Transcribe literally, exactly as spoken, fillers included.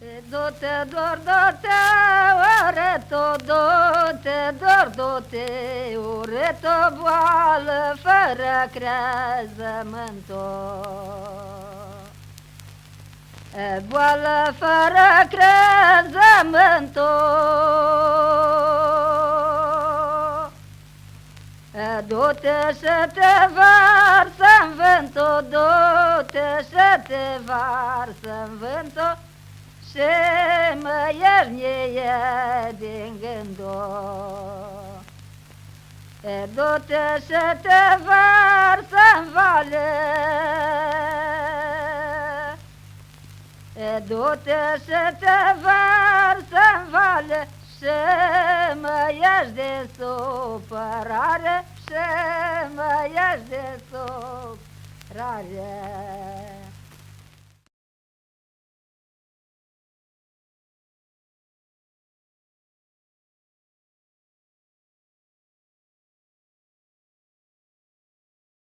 Du-ti, dor, du-ti, uretu, du-ti, dor, du-ti, uretu, boalã fãrã crezãmãntu. E, boalã fãrã crezãmãntu. E, du-ti shi ti varsã-nj vãntu, du-ti shi ti varsã-nj vãntu, shi mã ierni di gãndu. E, du-ti shi ti varsã-nj vali, e, du-ti shi ti varsã-nj vali, shi mã ierni di supãrari, shi mã ierni di supãrari.